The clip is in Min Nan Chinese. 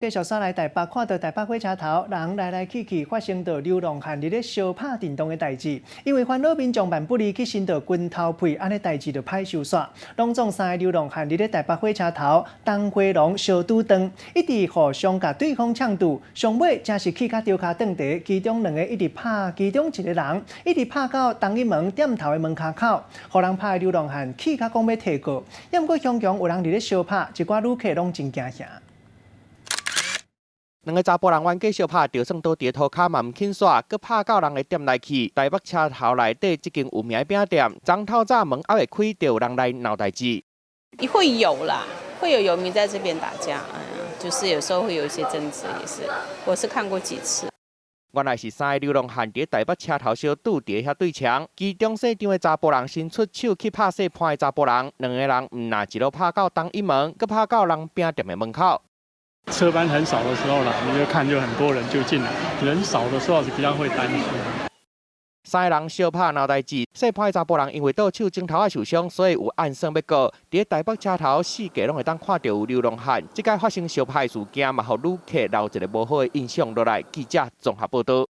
繼續煞來台北，看到台北火車頭人來來去去，發生著流浪漢佇咧相拍電動的代誌。因為煩惱民眾萬不利去伸著拳頭屁，按呢代誌就歹收煞。攏總三個流浪漢佇咧台北火車頭東回廊相拄斷，一直互相共對方嗆堵，上尾真是氣甲著跤斷地。其中兩個一直拍其中一個人，一直拍到東一門店頭的門跤口，予人拍的流浪漢氣甲講欲提告。猶毋過雄強有人佇咧相拍，一寡旅客攏真驚嚇。兩个查埔人冤家相拍，就算倒佇塗跤嘛毋肯煞，閣拍到人的店內去。台北車頭內底這間有名的餅店，昨透早門猶未開，就有人來鬧代誌。會有啦，會有遊民在這邊打架，哎呀，就是有時候會有一些爭執，也是，我是看過幾次。原來是三个流浪漢佇台北車頭相拄佇遐對槍，其中細張的查埔人伸出手去拍細胖的查埔人，兩个人毋但一路拍到東一門，閣拍到人餅店的門口。車班很少的時候啦，你就看就很多人就進來，人少的時候就比較會擔心。三个人相拍鬧代誌，細胖的查埔人因為倒手指頭仔受傷，所以有按算欲告。佇台北車頭四界攏會當看著有流浪漢，這擺發生相拍事件，嘛予旅客留一个無好的印象落來。記者綜合報導。